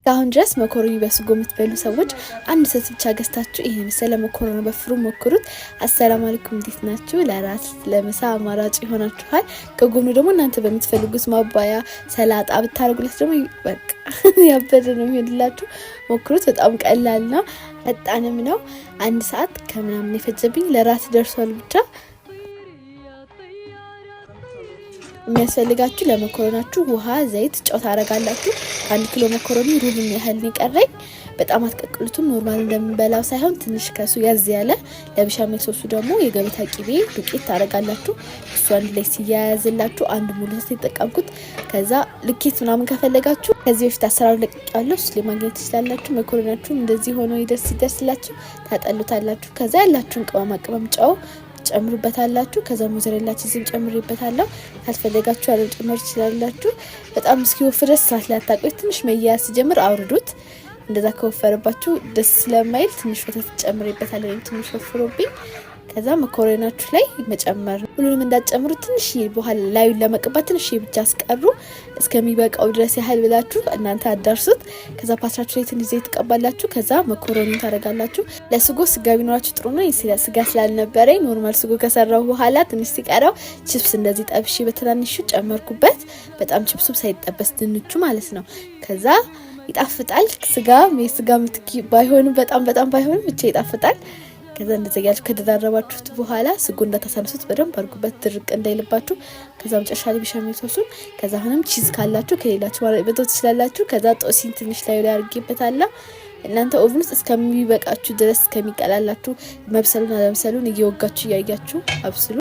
እስካሁን ድረስ መኮሮኒ በስጎ የምትበሉ ሰዎች አንድ ሰት ብቻ ገዝታችሁ ይሄን መሰለ መኮሮኒ በፍሩ ሞክሩት። አሰላሙ አለይኩም፣ እንዴት ናችሁ? ለራት ለምሳ አማራጭ ይሆናችኋል። ከጎኑ ደግሞ እናንተ በምትፈልጉት ማባያ ሰላጣ ብታደርጉለት ደግሞ በቃ ያበደ ነው የሚሆንላችሁ። ሞክሩት። በጣም ቀላል ነው፣ ፈጣንም ነው። አንድ ሰዓት ከምናምን የፈጀብኝ ለራት ደርሷል ብቻ። የሚያስፈልጋችሁ ለመኮረናችሁ ውሃ፣ ዘይት፣ ጨው ታረጋላችሁ። 1 ኪሎ መኮረኒ ሩብ ያህል ይቀረኝ። በጣም አትቀቅሉትም። Normal እንደምንበላው ሳይሆን ትንሽ ከሱ ያዝ ያለ። ለብሻሜል ሶሱ ደግሞ የገበታ ቂቤ ዱቄት ታረጋላችሁ። እሱ አንድ ላይ ሲያያዝላችሁ አንድ ሙሉ ሶስ የተጠቀምኩት። ከዛ ልኬት ምናምን ከፈለጋችሁ ከዚህ በፊት አሰራሩ ለቅቄያለሁ፣ እሱ ላይ ማግኘት ትችላላችሁ። መኮረናችሁም እንደዚህ ሆኖ ይደርስ ሲደርስላችሁ ታጠሉታላችሁ። ከዛ ያላችሁን ቅመማ ቅመም፣ ጨው ጨምሩበታላችሁ። ከዛ mozzarella cheese ም ጨምሬበታለሁ። ካልፈለጋችሁ አለመጨመር ትችላላችሁ። በጣም እስኪወፍር ድረስ ሰዓት ላይ አታቆዩት። ትንሽ መያያዝ ሲጀምር አውርዱት። እንደዛ ከወፈረባችሁ ደስ ስለማይል ትንሽ ወተት ጨምሬበታለሁ፣ ወይም ትንሽ ወፍሮብኝ። ከዛ መኮረናችሁ ላይ መጨመር ነው። ሁሉንም እንዳትጨምሩ፣ ትንሽ በኋላ ላዩን ለመቀባት ትንሽ ብቻ አስቀሩ። እስከሚበቃው ድረስ ያህል ብላችሁ እናንተ አዳርሱት። ከዛ ፓስታችሁ ላይ ትንሽ ዘይት ትቀባላችሁ። ከዛ መኮረኒ ታደርጋላችሁ። ለስጎ ስጋ ቢኖራችሁ ጥሩ ነው። ስጋ ስላልነበረኝ normal ስጎ ከሰራው በኋላ ትንሽ ሲቀረው ቺፕስ እንደዚህ ጠብሼ በትናንሹ ጨመርኩበት። በጣም ቺፕሱ ሳይጠበስ ድንቹ ማለት ነው። ከዛ ይጣፍጣል። ስጋ የስጋ ምትኪ ባይሆንም፣ በጣም በጣም ባይሆንም ብቻ ይጣፍጣል። ከዛ እንደዚህ ያላችሁ ከደራረባችሁት በኋላ ስጎ እንዳታሳንሱት በደንብ አድርጉበት፣ ድርቅ እንዳይልባችሁ። ከዛ መጨረሻ ላይ ቢሻሜል ሶሱን፣ ከዛ አሁንም cheese ካላችሁ፣ ከሌላችሁ መተው ትችላላችሁ። ከዛ ጦሲን ትንሽ ላይ ላይ አድርጌበታለሁ። እናንተ oven ውስጥ እስከሚበቃችሁ ድረስ እስከሚቀላላችሁ መብሰሉን አለመብሰሉን እየወጋችሁ እያያችሁ አብስሉ።